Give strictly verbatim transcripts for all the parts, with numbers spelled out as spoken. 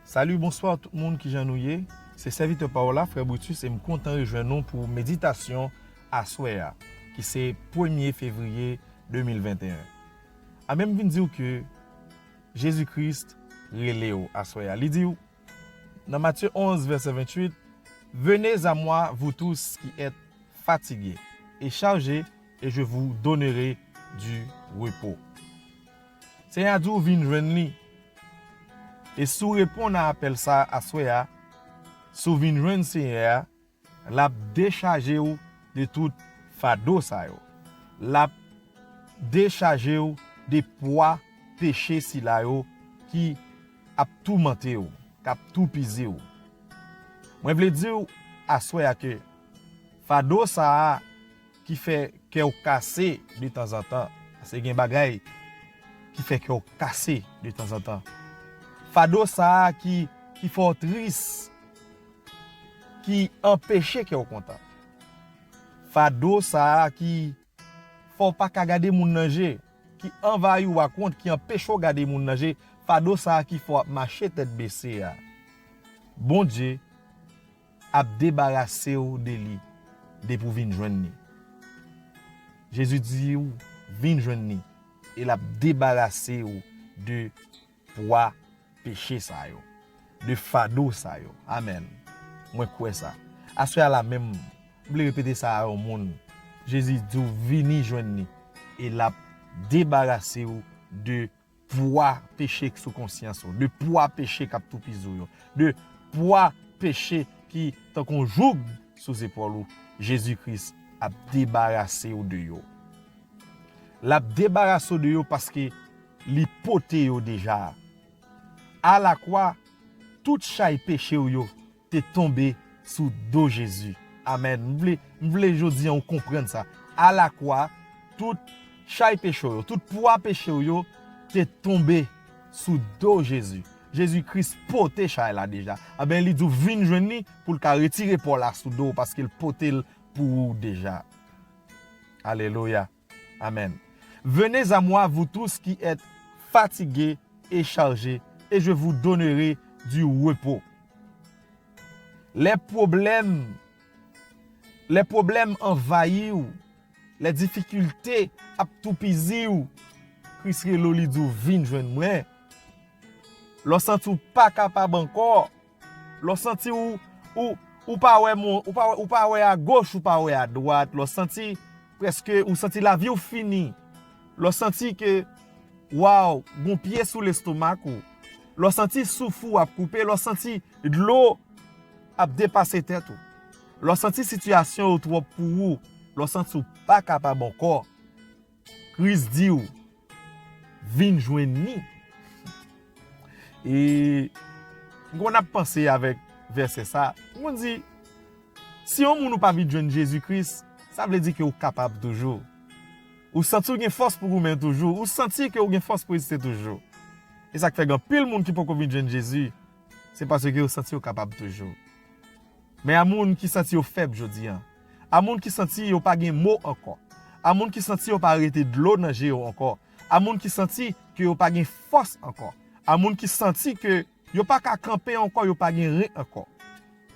Salut, bonsoir tout moun, kijan nou ye? Se sèvitè pawòl la, frè Brutus, e m kontan rejwenn nou pou meditasyon aswè a, ki se premye fevriye de mil venteyen. Amen, m vin di w ke Jezi Kris rele w aswè a. Li di w, nan Matye onz, vèsè venntuit, Venez à moi, vous tous qui êtes fatigués et chargés, et je vous donnerai du repos. Senyè a di w vin jwenn li. E si w reponn a apèl sa a aswè a, si w vin jwenn Senyè a, l ap dechaje w de tout fado sa yo. L ap dechaje w de pwa peche sila yo ki ap toumante w, k ap toupizi w. Mwen vle di w aswè a ke fado sa a ki fè kè w kase de tanzantan, paske gen bagay ki fè kè w kase de tanzantan. Fado sa a ki, ki fè w tris, ki anpeche kè w kontan. Fado sa a ki fè w pa ka gade moun nan je, ki anvayi w ak wont, ki anpeche w gade moun nan je, fado sa a ki fè w ap mache tèt bese a. Bondye ap debarase w de li depi w vin jwenn li. Jezi di w vin jwenn li e l ap debarase w de pwa peche sa yo, de fado sa yo. Amèn. Mwen kwè sa. Aswè a la menm, m vle repete sa a yon moun. Jezi di w vini jwenn li e l ap debarase w de pwa peche k sou konsyans ou, de pwa peche k ap toupizi w yo, de pwa peche ki tankou joug sou zepòl ou, Jezi Kris ap debarase w de yo. L ap debarase w de yo paske li pote yo deja. Alakwa, tout chay peche w yo te tonbe sou do Jezi. Amèn. M vle, m vle jodi a w konprann sa. Alakwa, tout chay peche w yo, tout pwa peche w yo te tonbe sou do Jezi. Jezi Kris pote chay la deja. Anben, li di w vin jwenn li pou l ka retire pwa la sou do w paske l pote l pou ou deja. Alelouya. Amèn. Venez à moi, vous tous qui êtes fatigués et chargés, et je vous donnerai du repos. Lè pwoblèm, lè pwoblèm anvayi w, lè difikilte ap toupizi w, Kris rele w, li di w vin jwenn mwen. Lè w santi w pa kapab ankò, lè w santi w, ou, ou pa wè mon, ou pa, ou pa wè agoch, ou pa wè adwat, lè w santi prèske, ou santi lavi w fini, lè w santi ke, waw, gon pye sou lestomak ou, lè w santi souf ou ap koupe, lè w santi dlo ap depase tèt ou, lè w santi sitiyasyon yo twòp pou ou, lè w santi w pa kapab ankò, Kris di w, vin jwenn li. E m konn ap panse avèk vèsè sa, m konn di, si yon moun ou pa vin jwenn Jezi Kris, sa vle di ke ou kapab toujou. Ou santi w gen fòs pou goumen toujou, ou santi ke ou gen fòs pou reziste toujou. E sa k fè gen anpil moun ki poko vin jwenn Jezi, se paske yo santi yo kapab toujou. Men a moun ki santi yo fèb jodi a, a moun ki santi yo pa gen mo ankò, a moun ki santi yo pa rete dlo nan je yo ankò, a moun ki santi ke yo pa gen fòs ankò, a moun ki santi ke yo pa ka kanpe ankò, yo pa gen ren ankò.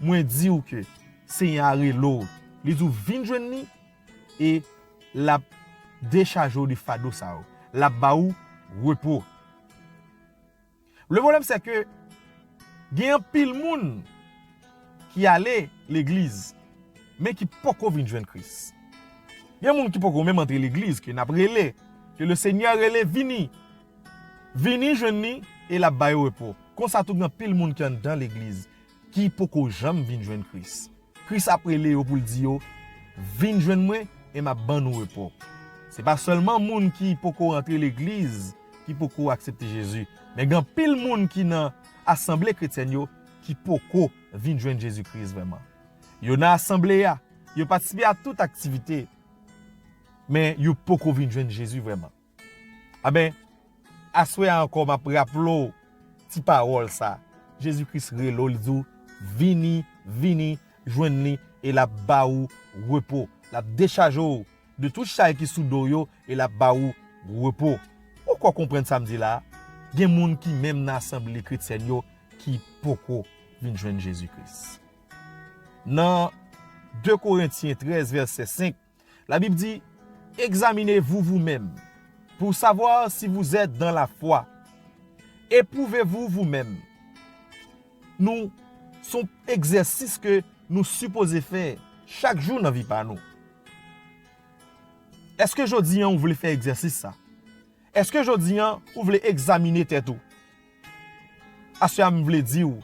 Mwen di w ke Senyè a rele w, li di w vin jwenn li, e l ap dechaje w de fado sa yo. L ap ba ou repo. Le pwoblèm se ke gen anpil moun ki ale legliz, men ki poko vin jwenn Kris. Gen moun ki poko menm antre legliz, ke n ap rele, ke le Senyè rele vini. Vini jwenn li, e l ap ba yo repo. Konsa tou gen anpil moun ki anndan legliz, ki poko janm vin jwenn Kris. Kris ap rele yo pou l di yo, vin jwenn mwen e m ap ban nou repo. Se pa sèlman moun ki poko rantre legliz ki poko aksepte Jezi, men gen anpil moun ki nan asanble kretyèn yo ki poko vin jwenn Jezi Kris vrèman. Yo nan asanble a, yo patisipe a tout aktivite, men yo poko vin jwenn Jezi vrèman. Amen. Aswè a ankò, m ap raple w ti pawòl sa. Jezi Kris rele w, li di w, vini, vini, jwenn li, e l ap ba ou repo. L ap dechaje w de tout chay ki sou do w yo, e l ap ba ou repo. Ou kwè w konprann sa m di la? Gen moun ki menm nan asanble kretyèn yo, ki poko vin jwenn Jezi Kris. Nan de Korentyen trèz, vèsè senk, Labib di, Examinez-vous vous-même, pour savoir si vous êtes dans la foi. Éprouvez-vous vous-même. Nou, se yon egzèsis ke nou sipoze fè chak jou nan vi pa nou. Èske jodi an ou vle fè egzèsis sa? Èske jodi an ou vle egzamine tèt ou? Aswè a m vle di w,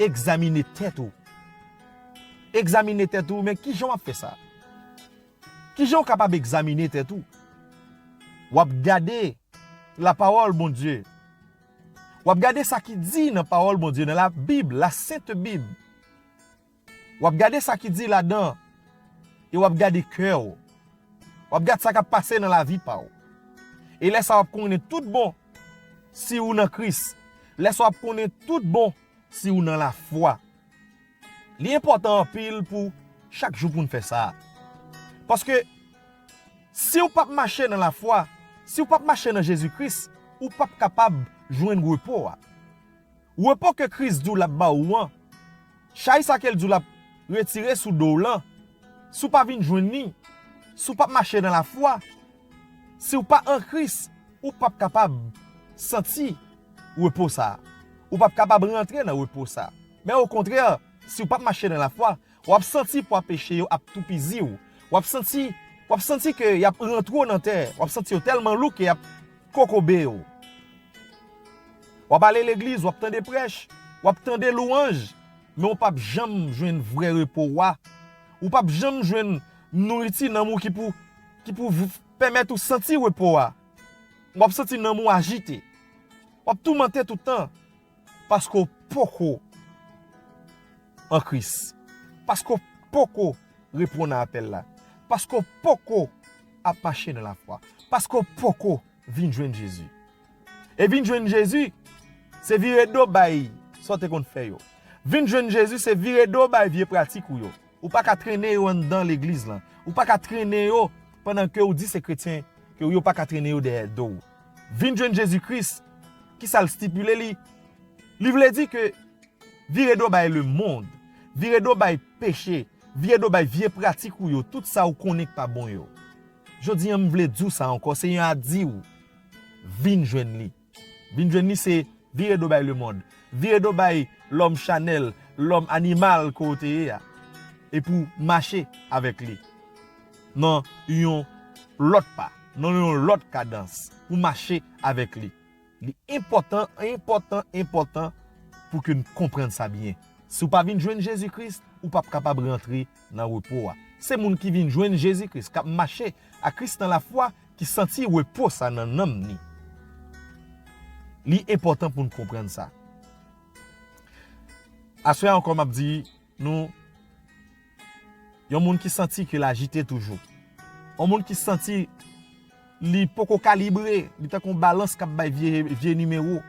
egzamine tèt ou. Egzamine tèt ou, men kijan w ap fè sa? Kijan w kapab egzamine tèt ou? W ap gade lapawòl Bondye. W ap gade sa ki di nan pawòl Bondye, nan Labib, la Sent Bib. W ap gade sa ki di ladan, e w ap gade kè w. W ap gade sa k ap pase nan lavi pa w. E lè sa w ap konnen tout bon si w nan Kris. Lè sa w ap konnen tout bon si w nan lafwa. Li enpòtan anpil pou chak jou pou n fè sa. Paske si w p ap mache nan lafwa, si w p ap mache nan Jezi Kris, ou p ap kapab jwenn repo a. Repo ke Kris di w l ap ba ou an, chay sa ke l di w l ap retire sou do w lan, si w pa vin jwenn li, si w p ap mache nan lafwa, si w pa an Kris, ou p ap kapab santi repo sa a. Ou p ap kapab rantre nan repo sa a. Men okontrè, si w p ap mache nan lafwa, w ap santi pwa peche yo ap toupizi w. W ap santi, w ap santi ke y ap rantre w nan tè. W ap santi yo tèlman lou ke y ap kokobe w. W ap ale legliz, w ap tande prèch, w ap tande lwanj, men w p ap janm jwenn vrè repo w a. Ou p ap janm jwenn nouriti nanm ou ki pou, ki pou v-, pèmèt ou santi repo a. W ap santi nanm ou ajite. W ap toumante tout tan paske w poko an Kris. Paske w poko reponn a apèl la. Paske w poko ap mache nan lafwa. Paske w poko vin jwenn Jezi. E vin jwenn Jezi, se vire do bay sa w te konn fè yo. Vin jwenn Jezi, se vire do bay vye pratik ou yo. Ou pa ka trennen yo anndan legliz lan. Ou pa ka trennen yo pandan ke w di se kretyen ke w ye, ou pa ka trennen yo dèyè do w. Vin jwenn Jezi Kris, ki sa l stipile li? Li vle di ke vire do bay lemonn, vire do bay peche, vire do bay vye pratik ou yo, tout sa ou konnen k pa bon yo. Jodi an, m vle di w sa ankò, Senyè a di w, vin jwenn li. Vin jwenn li se vire do bay lemonn, vire do bay lòm chanèl, lòm animal ke w te ye a, epi w mache avèk li nan yon lòt pa, nan yon lòt kadans, pou mache avèk li. Li enpòtan, enpòtan, enpòtan pou ke n konprann sa byen. Si w pa vin jwenn Jezi Kris, ou p ap kapab rantre nan repo a. Se moun ki vin jwenn Jezi Kris, k ap mache ak Kris nan lafwa, ki santi repo sa nan nanm ni. Li enpòtan pou n konprann sa. Aswè a ankò, m ap di nou, yon moun ki santi ke l ajite toujou. Yon moun ki santi li poko kalibre, li tankou yon balans k ap bay vye, vye nimewo.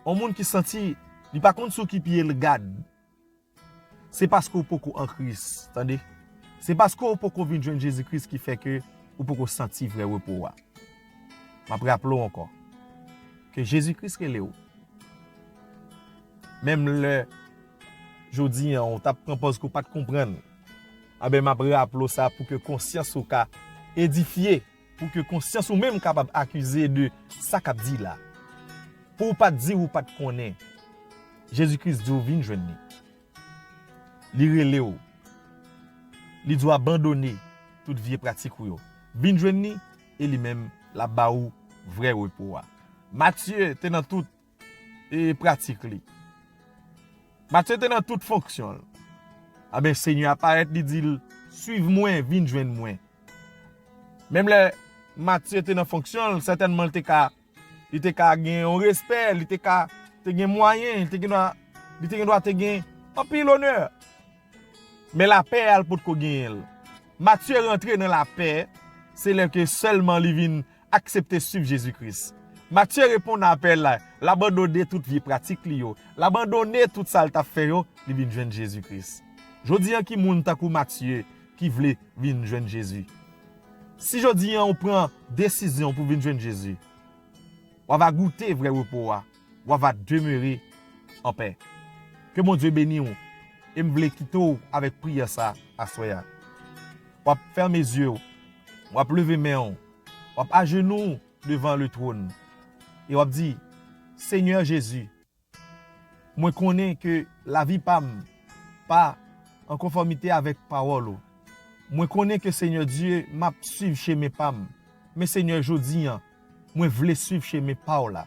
Yon moun ki santi li pa konn sou ki pye l gad. Se paske w poko an Kris, tande. Se paske w poko vin jwenn Jezi Kris ki fè ke ou poko santi vrè repo a. M ap raple w ankò ke Jezi Kris rele w. Menm lè jodi an ou t ap pran pòz ke w pa t konprann, anben m ap raple w sa pou ke konsyans ou ka edifye, pou ke konsyans ou menm kapab akize de sa k ap di la. Pou w pa t di ou pa t konnen, Jezi Kris di w vin jwenn li. Li rele w. Li di w abandone tout vye pratik ou yo. Vin jwenn li, e li menm, l ap ba ou vrè repo a. Matye te nan tout, e, pratik li. Matye te nan tout fonksyon l. Anben, Senyè a parèt, li di l, suiv mwen, vin jwenn mwen. Menm lè Matye te nan fonksyon l, sètènman, l te ka Li te ka gen yon respè, li te ka, te gen mwayen, li te gen dwa, li te gen dwa te gen anpil onè. Men lapè a, l potko genyen l. Matye rantre nan lapè, se lè ke sèlman li vin aksepte suiv Jezi Kris. Matye reponn a apèl la, l abandone tout vye pratik li yo, l abandone tout sa l t ap fè yo, li vin jwenn Jezi Kris. Jodi an, ki moun tankou Matye ki vle vin jwenn Jezi? Si jodi an ou pran desizyon pou vin jwenn Jezi, w ava goute vrè repo a, w ava demere anpè. Ke Bondye beni w. E m vle kite w avèk priyè sa aswè a. W ap fèmen zye w. W ap leve men w. W ap ajenou devan le twòn. E w ap di, Senyè Jezi, mwen konnen ke lavi pa m pa an konfòmite avèk pawòl ou. Mwen konnen ke Senyè Dye, m ap swiv chemen pa m. Men Senyè, jodi an, mwen vle swiv chemen pa w la.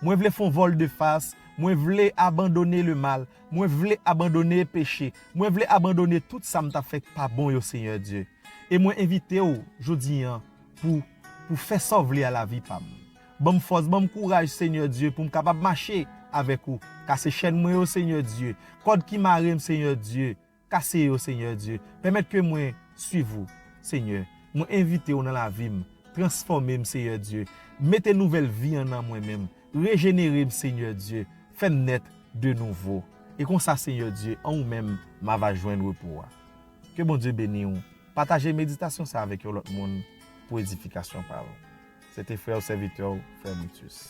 Mwen vle fè yon vòl de fas, mwen vle abandone le mal, mwen vle abandone peche, mwen vle abandone tout sa m t ap fè k pa bon yo, Senyè Dye. E mwen envite w jodi an pou, pou fè sa w vle a lavi pa m. Ban m fòs, ban m kouraj, Senyè Dye, pou m kapab mache avèk ou. Kase chèn mwen yo, Senyè Dye. Kòd ki mare m, Senyè Dye. Kase yo, Senyè Dye. Pèmèt ke mwen swiv ou, Senyè. Mwen envite w nan lavi m. Transfòme m, Senyè Dye. Mete nouvèl vi an nan mwen menm. Rejenere m, Senyè Dye. Fè m nèt de nouvo. E konsa, Senyè Dye, an ou menm, m ava jwenn repo a. Ke Bondye beni w. Pataje meditasyon sa avèk yon lòt moun pou edifikasyon pa w. Se te frè w, sèvitè w, frè Brutus.